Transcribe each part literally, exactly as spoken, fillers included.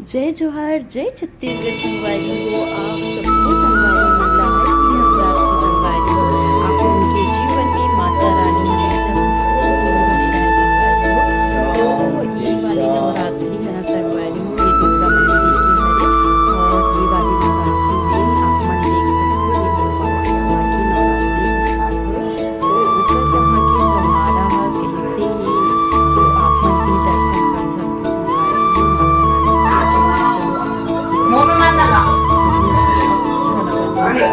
जय जोहार, जय छत्तीसगढ़ संगवारी हो। आप सबको संगवारी मन ला हर दिन नवरात्रि संगवारी हो। आप मन के जीवन में माता रानी हमेशा खुशी से भरे रहे संगवारी हो। तो ये वाली नवरात्रि है ना संगवारी हो, ये दुर्गा मंदिर की हरे और ये वाली नवरात्रि में आप मन देख सकते हो, ये दुर्गा माता की नवरात्रि के साथ है। तो ऊपर यहाँ के जमारा ह कइसे हे, तो आप मन भी दर्शन कर सकते हो। चलो, आप मन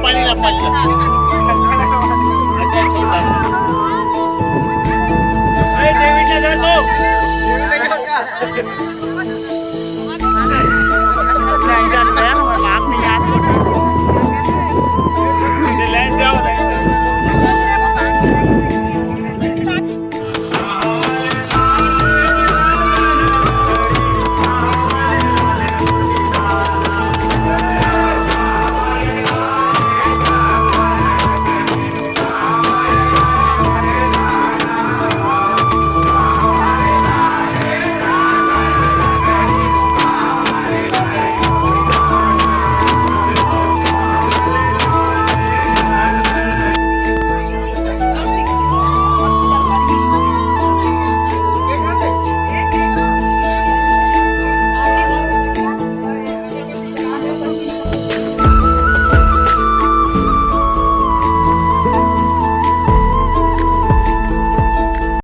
पानी ला, पानी ला। अच्छा, छोड़ दे। ए, देवी के घर दो।